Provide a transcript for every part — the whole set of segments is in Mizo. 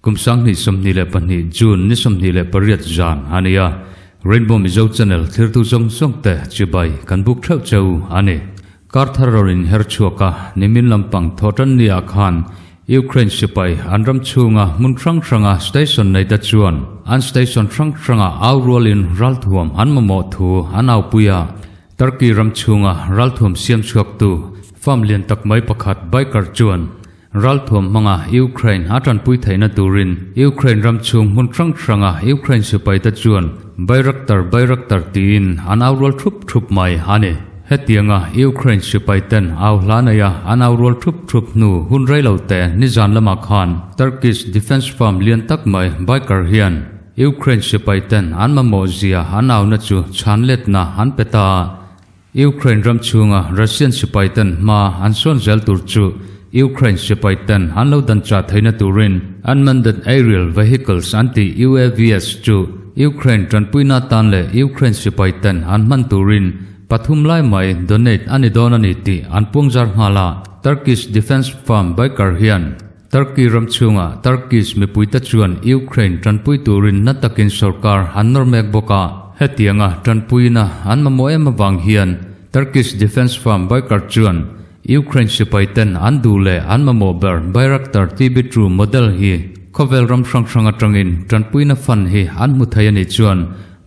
Kum 2022 June ni 28 zan ania Rainbow Mizo Channel thirtu zawng zawng te chibai kan buk theuh cheu ani. Karthar rawnin her chhuaka nimin lampang thawtan nia khan Ukraine sipai an ram chhunga hmun hrang hranga station nei te chuan an station hrang hranga au rualin ralthuam an mamawh thu an au puia. Turkey ram chhunga ralthuam siam chhuak tu farm lian tak mai pakhat Baykar chuan ralthuam hmanga Ukraine a tanpui theihna turin Ukraine ram chhung hmun hrang hranga Ukraine sipai te chuan Bayraktar Bayraktar tiin an au rual thup thup mai ani. Hetianga Ukraine sipai ten au hla neia an au rual thup thup hnu hun reilo te nizan lama khan Turkish Defence Firm lian tak mai Baykar hian Ukraine sipai ten an mamawh zia an au na chu chhan let na an peta. Ukraine ram chhunga Russian sipai ten hma an sawn zel tur chu Ukraine sipai ten an lo dan cha theina turin unmanned aerial vehicles anti UAVs chu Ukraine tanpuina tan le Ukraine sipai ten an man turin pathum lai mai donate ani don ani ti an pungzar nghala. Turkish Defence Firm Baykar hian Turkey ram chhunga Turkish mipuita chuan Ukraine tanpui turin na takin sarkar an nawr mek bawka. Hetianga tanpuina an mamawh em awang hian Turkish Defence Firm Baykar chuan Ukraine sipai ten an du le an mamawh ber Bayraktar TB2 model hi khawvel ram hrang hrang atangin tanpuina fan hi an hmu thei ani chuan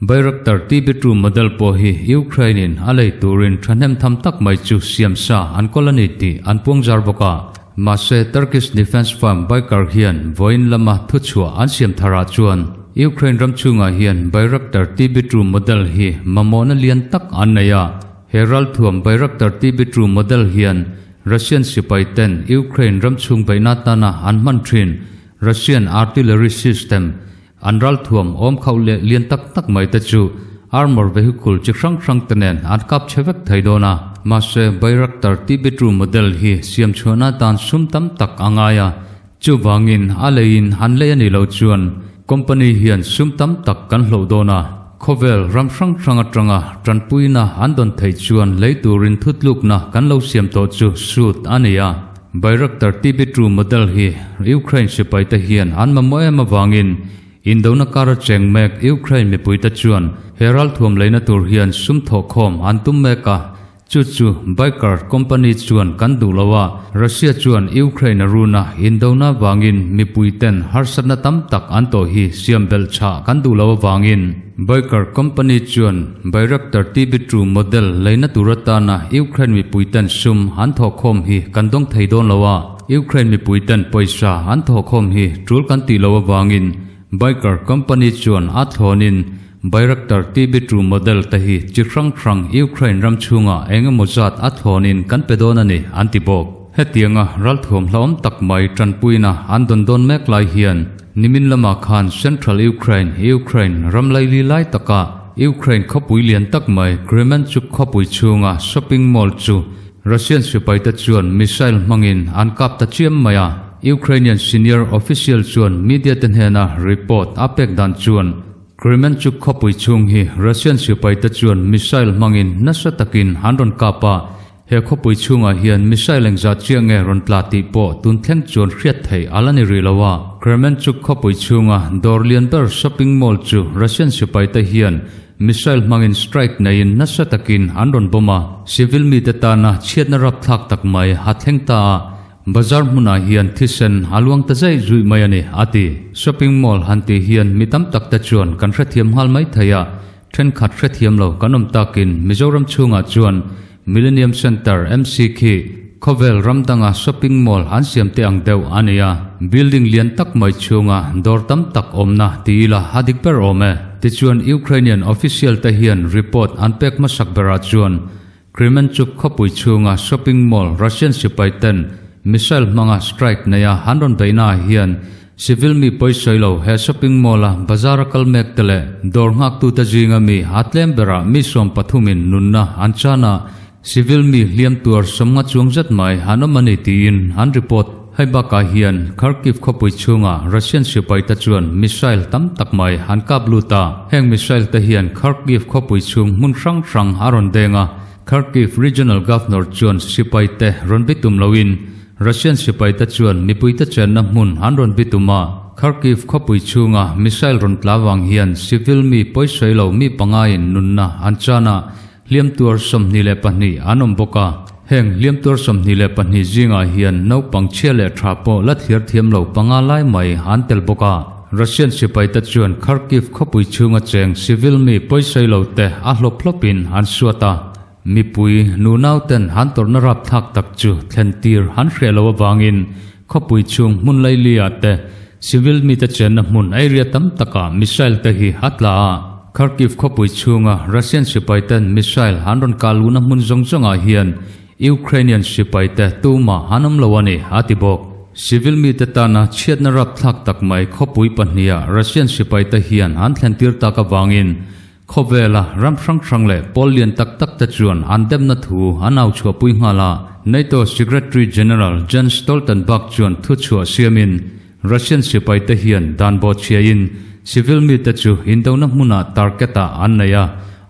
Bayraktar TB2 model pawh hi Ukraine in a lei turin thahnem tham tak mai chu siam sa an kawl ani ti an puangzar bawka. Mahse Turkish Defence Firm Baykar hian vawiin lama thu chhuah an siam thara chuan Ukraine ram chhungah hian Bayraktar TB2 model hi mamawhna lian tak an nei a. He ralthuam Bayraktar TB2 model hian Russian sipai ten Ukraine ram chhung beihna tana an hman thin Russian artillery system an ralthuam awm khauh leh lian tak tak mai te chu armor vehicle chi hrang hrang te nen an kap chhe vek thei dawn a. Mahse Bayraktar TB2 model hi siam chhuahna tan sum tam tak a ngai a. Chuwangin a leiin an lei ani lo chuan company hian sum tam tak kan hloh dawn a. Khawvel ram hrang hrang atanga tanpuina an dawn thei chuan lei turin thutlukna kan lo siam tawh chu sut ani a. Bayraktar TB2 model hi Ukraine sipai te hian an mamawh em awangin Indona kara cheng mek Ukraine mipuite chuan he ralthuam leina tur hian sum thawh khawm an tum mek a. Chu chu Baykar company chuan kan duh lo a. Russia chuan Ukraine a runa Indona wangin mipuiten harsatna tam tak an tawh hi siam bel tha kan duh lo awangin Baykar company chuan Bayraktar TB2 model leina tur atana Ukraine mipuiten sum an thawh khawm hi kan dawng thei dawn lo a. Ukraine mipuiten pawisa an thawh khawm hi tul kan tih lo awangin Baykar company chuan a thlawnin Bayraktar TB2 model te hi chi hrang hrang Ukraine ram chhunga engemaw zat a thlawnin kan pe dawn ani an ti bawk. Hetianga ralthuam hlawm tak mai tanpuina an dawn dawn mek lai hian nimin lama khan Central Ukraine Ukraine ram laili lai taka Ukraine khawpui lian tak mai Kremenchuk khawpui chhunga shopping mall chu Russian sipai te chuan missile hmangin an kap ta chiam mai a. Ukrainian senior official chuan media te hnena report a pek dan chuan Kremenchuk khawpui chhung hi Russian sipai te chuan missile hmangin nasa takin an rawn kap a. He khawpui chhungah hian missile engzat chiah nge rawn tla tih pawh tun thleng chuan hriat theih ala ni rih lo a. Kremenchuk khawpui chhunga dawr lian ber shopping mall chu Russian sipai te hian missile hmangin strike neiin nasa takin an rawn bawm a. Civil mi te tana chhiatna rap thlak tak mai a thleng ta a. Bazar hmunah hian thisen a luang ta zai zui mai ani a ti. Shopping mall han ti hian mi tam tak te chuan kan hrethiam nghal mai thei a. Thenkhat hrethiam lo kan awm takin Mizoram chhungah chuan Millennium Center MC khi khawvel ram danga shopping mall an siam te ang deuh ani a. Building lian tak mai chhunga dawr tam tak awmna ti ila a dik ber awm e. Tichuan Ukrainian official te hian report an pek hmasak berah chuan Kremenchuk khawpui chhunga shopping mall Russian sipai ten missile hmanga strike neia an rawn beihna hian civil mi pawisawi lo he shopping mall a bazar a kal mek te leh dawr nghak tu te zinga mi a tlem berah mi 13 in nunna an chan a. Civil mi hliam tuar 50 chuang zet mai an awm ani tiin an report. Hei bakah hian Kharkiv khawpui chhunga Russian sipai te chuan missile tam tak mai an kap lut a. Heng missile te hian Kharkiv khawpui chhung hmun hrang hrang a rawn deng a. Kharkiv regional governor chuan sipai te rawn bitum loin Russian sipai te chuan mipui te chenna hmun an rawn bitum a. Kharkiv khawpui chhunga missile rawn tla vang hian civil mi pawisawi lo mi pangain nunna an chan a, hliam tuar 22 an awm bawk a. Heng hliam tuar 22 zingah hian naupang chhia leh tha pawh la thliar thiam lo panga lai mai an tel bawk a. Russian sipaite chuan Kharkiv khawpui chhunga cheng civil mi pawisawi lo te a hlawp hlawpin an suat a. Mipui nunau ten han tawrhna rapthlak tak chu thlen tir han hreh lo avangin khawpui chhung hmun laili-ah te civil mite chenna hmun area tam takah missile te hi a tla a. Kharkiv khawpui chhunga Russian sipai ten missile an rawn kah luhna hmun zawng zawngah hian Ukrainian sipai te tumah an awm lo a ni, a ti bawk. Civil mite tana chhiatna rapthlak tak mai khawpui pahniha Russian sipai te hian an thlen tir tak avangin Khawvela ram hrang hrang leh pawl lian tak tak te chuan an demna thu an au chhuahpui nghal a. NATO Secretary General Jens Stoltenberg chuan thu chhuah siamin Russian sipai te hian dan bawhchhiain civil mite chu indona hmunah target ah an nei a,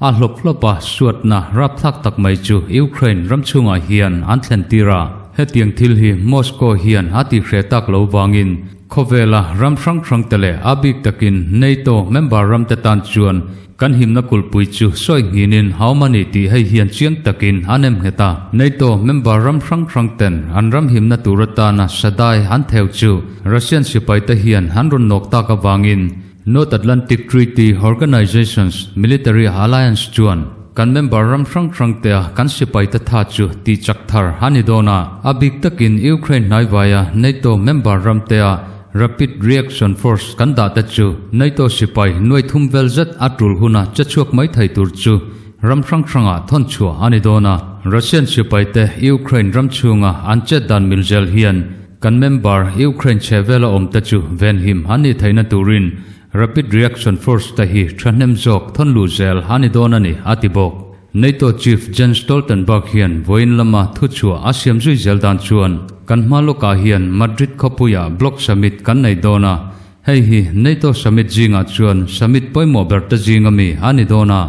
a hlawp hlawp a suatna rapthlak tak mai chu Ukraine ram chhungah hian an thlen tir a. Hetiang thil hi Moscow hian a tihreh tak lo vangin Khawvela ram hrang hrang te leh a bik takin NATO member ram te tan chuan kan himna kulhpui chu sawi nghinin hau a ni tih hei hian chiang takin an em nghet a. NATO member ram hrang hrang ten an ram himna tur atana sadai an theu chu Russian sipai te hian an rawn nawk tak avangin North Atlantic Treaty Organization's military alliance chuan kan member ram hrang hrang tea kan sipai te tha chu tih chak thar a ni dawn a. A bik takin Ukraine hnaivaia NATO member ram tea Rapid Reaction Force kan dah te chu NATO sipai nuai thum vel zet a tul huna che chhuak mai thei tur chu ram hrang hranga thawn chhuah a ni dawn a. Russian sipai te Ukraine ram chhunga an chet dan mil zel hian kan member Ukraine chhehvela awm te chu venhim an nih theihna turin Rapid Reaction Force te hi thahnem zawk thawn luh zel a ni dawn a ni, a ti bawk. NATO Chief Jens Stoltenberg hian vawiin lama thuchhuah a siam zui zel dan chuan kan hma lawkah hian Madrid khawpuiah Bloc Summit kan nei dawn a, hei hi NATO Summit zingah chuan summit pawimawh ber te zinga mi a ni dawn a.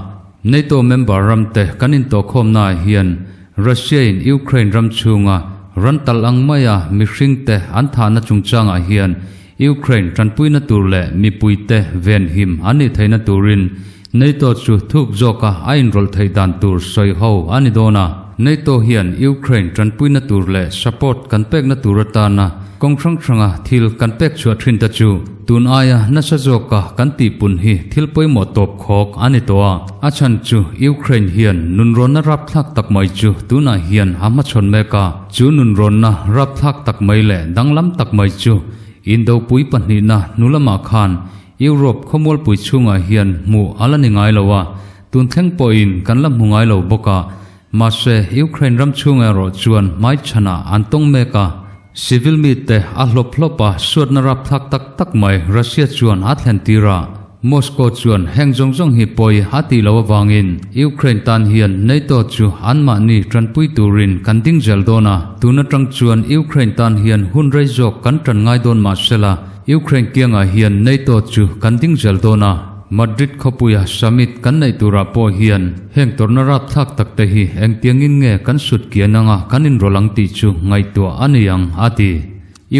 NATO member ram te kan intawhkhawmnaah hian Russia-in Ukraine ram chhunga ran talh ang maia mihring te an thahna chungchangah hian Ukraine tanpuina tur leh mipuite venhim an nih theihna turin NATO chu thuk zawka a inrawlh theih dan tur sawi ho a ni dawn a. NATO hian Ukraine tanpuina tur leh support kan pekna tur atana kawng hrang hranga thil kan pek chhuah thin te chu tun aia nasa zawka kan tihpun hi thil pawimawh tawp khawk a ni tawh a. A chhan chu Ukraine hian nunrawnna rapthlak tak mai chu tunah hian a hmachhawn mek a. Chu nunrawnna rapthlak tak mai leh danglam tak mai chu Indopui pahnihna hnu lamah khan Europe khawmualpui chhungah hian hmuh a la ni ngai lo a, tun thleng pawhin kan la hmu ngai lo bawk a. Mahse, Ukraine ram chhung erawh chuan hmaichhanah an tawng mek a. Civil mite a hlawp hlawp a, suatna rapthlak tak tak mai Russia chuan a thlen tir a. Moscow chuan heng zawng zawng hi pawi a tih loh avangin Ukraine tan hian NATO chu anmahni tanpui turin kan ding zel dawn a, tun atang chuan Ukraine tan hian hun rei zawk kan tan ngai dawn mah sela, Ukraine kiangah hian NATO chu kan ding zel dawn a. Madrid khawpuia summit kan neih turah pawh hian heng tawrhna rapthlak takte hi engtiangin nge kan sut kian anga kan inrawlh ang tih chu ngaihtuah a ni ang, a ti.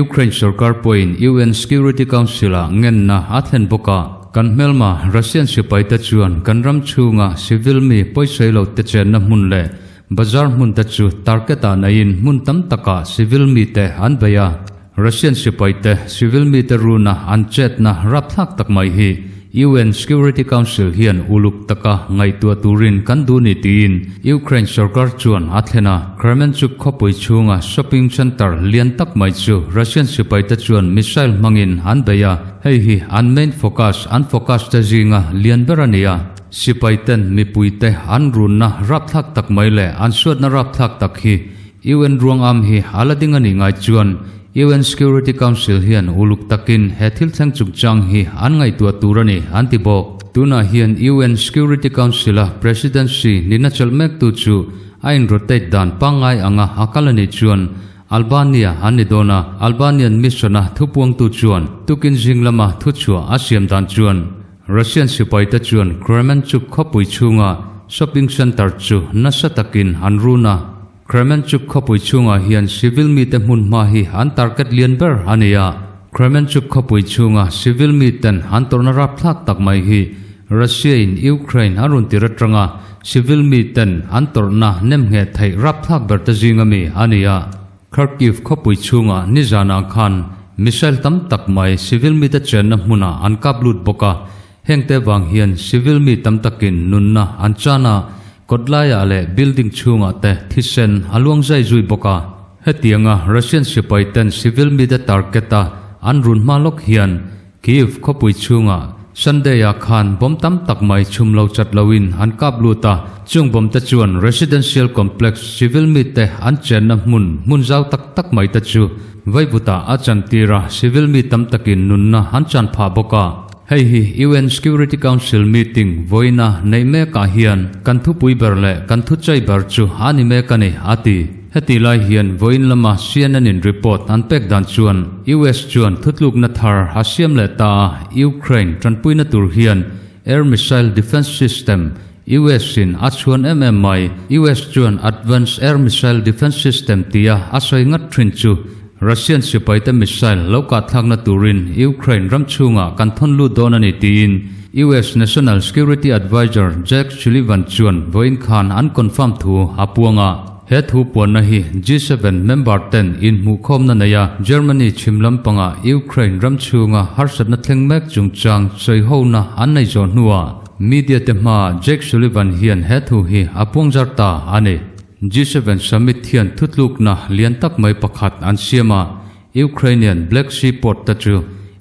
Ukraine sorkar pawhin UN Security Council-ah ngenna a thlen bawk a, kan hmelma Russian sipaite chuan kan ram chhunga civil mi pawisawi lo te chenna hmun leh bazar hmun te chu target-ah neiin hmun tam takah civil mite an bei a. Russian sipaite civil mite runa an chetna rapthlak tak mai hi UN Security Council hian uluk taka ngaihtuah turin kan duh ni tiin Ukraine sorkar chuan a thlen a. Kremenchuk khawpui chhunga shopping centre lian tak mai chu Russian sipaite chuan missile hmangin an bei a, hei hi an main focus an focus te zinga lian ber a ni a. Sipaiten mipuite an runna rapthlak tak mai leh an suatna rapthlak tak hi UN ruangam hi a la ding a nih ngai chuan UN Security Council hian uluk takin he thil thleng chungchang hi an ngaihtuah tur a ni, an ti bawk. Tunah hian UN Security Council-a Presidency nihna chelh mektu chu a in-rotate dan pangngai anga a kal a nih chuan Albania an ni dawn a, Albanian mission-a thupuangtu chuan tukin zing lama thuchhuah a siam dan chuan Russian sipaite chuan Kremenchuk khawpui chhunga shopping centre chu nasa takin an run a. Kremenchuk khawpui chhungah hian civil mite hmunhma hi an target lian ber a ni a. Kremenchuk khawpui chhunga civil miten an tawrhna rapthlak tak mai hi Russia in Ukraine a rawn tir atanga civil miten an tawrhna nemngheh theih rapthlak ber te zinga mi a ni a. Kharkiv khawpui chhunga nizanah khan missile tam tak mai civil mite chenna hmunah an kap lut bawk a, hengte vang hian civil mi tam takin nunna an chan a, kawtlaiah leh building chhungah te thisen a luang zai zui bawk a. Hetianga Russian sipai ten civil mite target a an run hma lawk hian Kyiv khawpui chhungah Sunday-ah khan bomb tam tak mai chhum lo chat loin an kap lut a, chung bomb te chuan residential complex civil mite an chenna hmun hmun zau tak tak mai te chu vaivutah a chantir a, civil mi tam takin nunna an chan phah bawk a. Hei hi UN Security Council meeting vawiina neih mekah hian kan thupui ber leh kan thuchai ber chu a ni mek a ni, a ti. Heti lai hian vawiin lama CNN in report an pek dan chuan US chuan thutlukna thar a siam leh ta a, Ukraine tanpuina tur hian Air Missile Defense System US in a chhuan em em mai. US chuan Advanced Air Missile Defense System tia a sawi ngat thin chu Russian sipaite missile lo kahthlakna turin Ukraine ram chhungah kan thawn lut dawn a ni tiin US National Security Adviser Jake Sullivan chuan vawiin khan an confirm thu a puang a. He thu puanna hi G7 member ten inhmuhkhawmna neia Germany chhim lampanga Ukraine ram chhunga harsatna thleng mek chungchang sawihona an nei zawh hnuah media te hmaa Jake Sullivan hian he thu hi a puang zar ta a ni. G7 summit hian thutlukna lian tak mai pakhat an siam a, Ukrainian Black Sea port te chu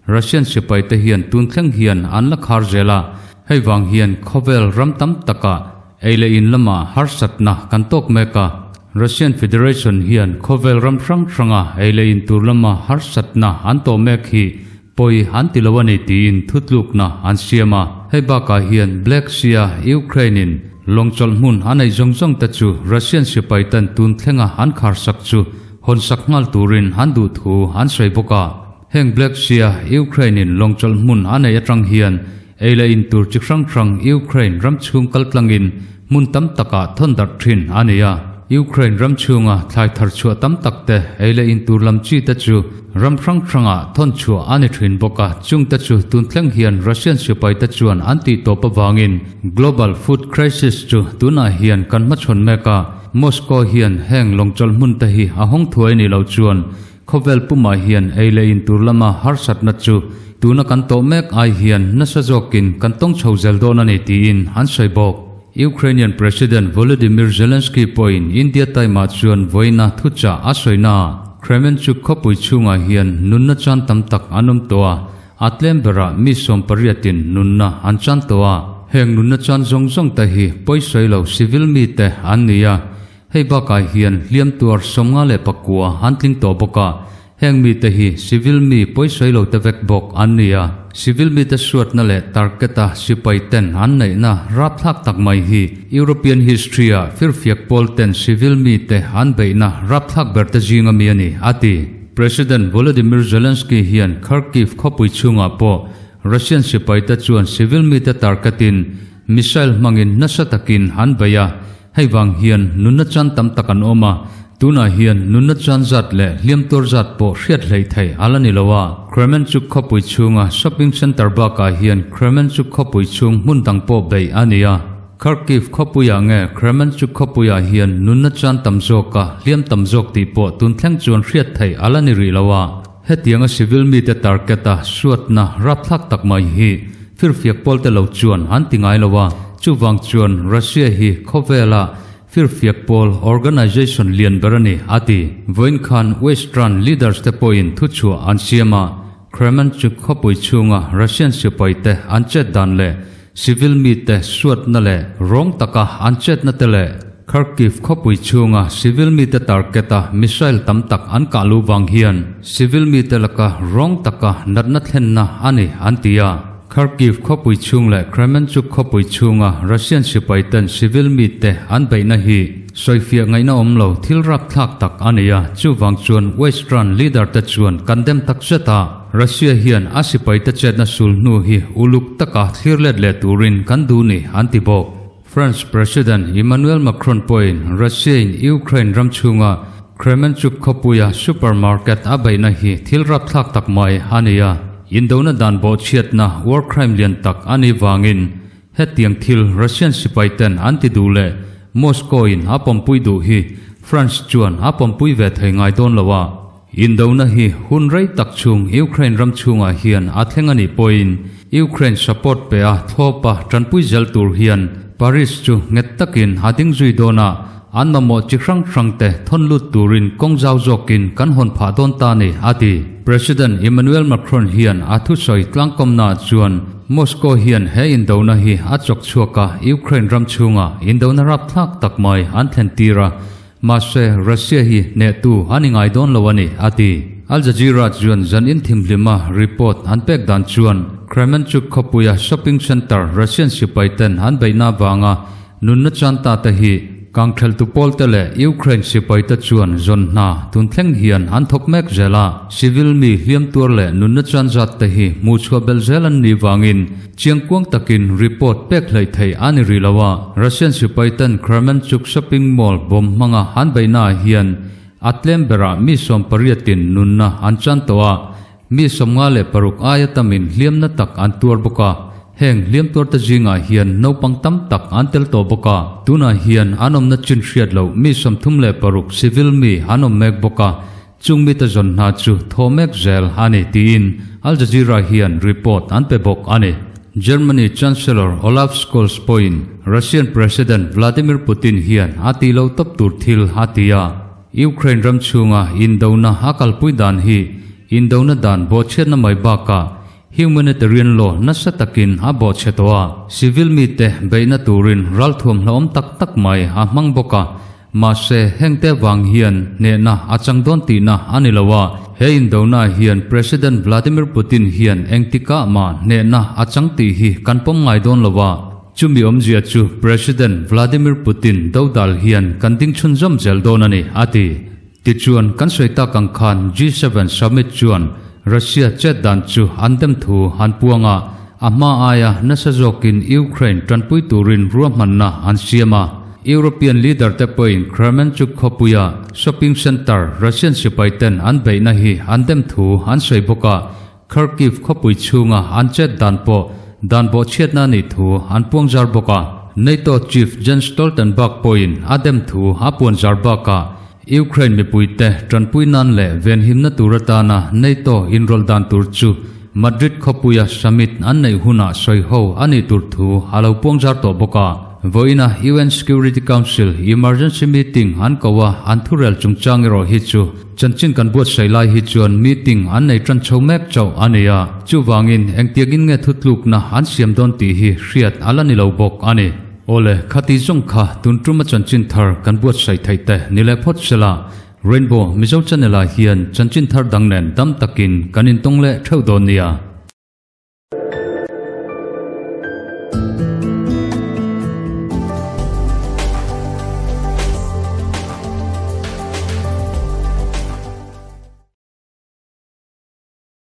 Russian sipai te hian tun thleng hian an la khar zel a, hei vang hian khawvel ram tam takah Ei leh in lamah harsatna kan tawk mek a, Russian Federation hian khawvel ram hrang hranga ei leh in tur lama harsatna an tawh mek hi pawi an ti lo a ni tiin thutlukna an siam a. Hei bakah hian Black Sea-a Ukraine-in lawng chawlh hmun a neih zawng zawng te chu Russian sipai ten tun thlenga an kharsak chu hawnsak nghal turin an duh thu an sawi bawk a. Heng Black Sea-a Ukraine-in lawng chawlh hmun a neih atang hian ei leh in tur chi hrang hrang Ukraine ram chhung kal tlangin hmun tam takah thawn darh thin a ni a. Ukraine ram chhunga thlai thar chhuah tam tak te ei leh in tur lam chi te chu ram hrang hrangah thawn chhuah a ni thin bawk a, chung te chu tun thleng hian Russian sipai te chuan an tih tawp avangin global food crisis chu tunah hian kan hmachhawn mek a, Moscow hian heng lawng chawlh hmun te hi a hawng thuai ni lo chuan Khawvel pumah hian ei leh in tur lama harsatna chu tuna kan tawh mek ai hian nasa zawkin kan tawng chho zel dawn a ni tiin an sawi bawk. Ukrainian President Volodymyr Zelensky pawhin India taimah chuan vawiina thuchah a sawina ah Kremenchuk khawpui chhungah hian nunna chan tam tak an awm tawh a, a tlem berah mi sawmpariatin nunna an chan tawh a. Heng nunna chan zawng zawng te hi pawisawi lo civil mite an ni a, Hei bakah hian hliam tuar 54 an tling tawh bawk a, heng mite hi civil mi pawisawi lo te vek bawk an ni a. Civil mite suatna leh target-a sipai ten an neihna rapthlak tak mai hi European history-a firfiak pawl ten civil mite an beihna rapthlak ber te zinga mi a ni, a ti. President Volodymyr Zelensky hian Kharkiv khawpui chhungah pawh Russian sipaite chuan civil mite target-in missile hmangin nasa takin an bei a, Hei vang hian nunna chan tam tak an awm a, tunah hian nunna chan zat leh hliam tuar zat pawh hriat hleih theih a la ni lo a. Kremenchuk khawpui chhunga shopping centre bakah hian Kremenchuk khawpui chhung hmun dang pawh beih a ni a. Kharkiv khawpuiah nge Kremenchuk khawpuiah hian nunna chan tam zawka hliam tam zawk tih pawh tun thleng chuan hriat theih a la ni rih lo a. Hetianga civil mite target a suatna rapthlak tak mai hi firfiak pawlte lo chuan an ti ngai lo a, chuvang chuan Russia hi khawvela firfiak pawl organization lian ber a ni, a ti. Vawiin khan Western leaders te pawhin thuchhuah an siam a, Kremenchuk khawpui chhunga Russian sipaite an chet dan leh Civil mite suatna leh rawng taka an chetna te leh Kharkiv khawpui chhunga civil mite target-a missile tam tak an kah luh vang hian civil mite laka rawng taka natna thlenna a ni an ti a. Kharkiv khawpui chhung leh Kremenchuk khawpui chhunga Russian sipaiten civil mite an beihna hi sawifiah ngaihna awm lo thil rapthlak tak a ni a, chuvang chuan Western leader te chuan kan dem tak zet a. Russia hian a sipaite chetna sul hnu hi uluk taka thlir let leh turin kan duh ni, an ti bawk. France President Emmanuel Macron pawhin Russia-in Ukraine ram chhunga Kremenchuk khawpuia supermarket a beihna hi thil rapthlak tak mai a ni a, indona dan bawhchhiatna war crime lian tak a nih vangin hetiang thil Russian sipaiten an ti duh leh Moscow in a pawmpui duh hi France chuan a pawmpui ve thei ngai dawn lo a. Indona hi hun rei tak chhung Ukraine ram chhungah hian a thleng a nih pawhin Ukraine support pe a thlawpa tanpui zel tur hian Paris chu nghet takin a ding zui dawn a, an mamawh chi hrang hrang te thawn lut turin kawng zau zawkin kan hawn phah dawn ta ni, a ti. President Emmanuel Macron hian a thusawi tlangkawmnaah chuan Moscow hian he indona hi a chawk chhuak a, Ukraine ram chhunga indona rapthlak tak mai an thlen tir a, Mahse, Russia hi hnehtu an i ngai dawn lo a ni, a ti. Al Jazeera chuan zan inthimhlima report an pek dan chuan Kremenchuk khawpuia shopping centre Russian sipaiten an beihna avanga nunna chan ta te hi kangtheltu pawlte leh Ukraine sipaite chuan zawn hna tun thleng hian an thawk mek zel a. Civil mi hliam tuar leh nunna chan zat te hi hmuhchhuah belh zel an nih vangin Chiangkuang takin report pek hleih theih a ni rih lo a, Russian sipaiten Kremenchuk shopping mall bomb hmanga an beihnaah hian a tlem berah mi 18 in nunna an chan tawh a, mi 56 aia tamin hliamna tak an tuar bawk a, heng hliam tuarte zingah hian naupang tam tak an tel tawh bawk a, tunah hian an awmna chin hriat loh mi 36 civil mi an awm mek bawk a. Chung mite zawn hna chu thaw mek zel a ni tiin Al Jazeera hian report an pe bawk a ni. Germany Chancellor Olaf Scholz pawhin Russian President Vladimir Putin hian a tih lo tawp tur thil a ti a, Ukraine ram chhunga indona a kalpui dan hi indona dan bawhchhiatna mai bakah humanitarian law nasa takin a bawhchhe tawh a, civil mite beihna turin ralthuam hlauhawm tak tak mai a hmang bawk a. Mahse, hengte vang hian hnehna a chang dawn tihna a ni lo a, he indona hian President Vladimir Putin hian engtikah mah hnehna a chang tih hi kan pawm ngai dawn lo a, chumi awmzia chu President Vladimir Putin dodal hian kan ding chhunzawm zel dawn a ni, a ti. Tichuan, kan sawi tak ang khan G7 summit chuan Russia chet dan chu an dem thu an puang a, a hma aia nasa zawkin Ukraine tanpui turin ruahmanna an siam a. European leader te pawhin Kremenchuk khawpuia shopping centre Russian sipai ten an beihna hi an dem thu an sawi bawk a, Kharkiv khawpui chhunga an chet dan pawh dan bawhchhiatna nih thu an puang zar bawk a. NATO chief Jens Stoltenberg pawhin a dem thu a puan zar bakah Ukraine mipuite tanpui nan leh venhimna tur atana NATO inrawlh dan tur chu Madrid khawpuia summit an neih hunah sawi ho a nih tur thu a lo puang zar tawh bawk a. Vawiina UN Security Council emergency meeting an ko a, an thurel chungchang erawh hi chu Chanchin kan buatsaih lai hi chuan meeting an nei tan chho mek chauh a ni a, chuvangin engtiangin nge thutlukna an siam dawn tih hi hriat a la ni lo bawk a ni. Awle, khati zawng kha tun tuma chanchin thar kan buatsaih theih te ni leh phawt sela, Rainbow Mizo Channel ah hian chanchin thar dang nen dam takin kan intawng leh theuh dawn nia.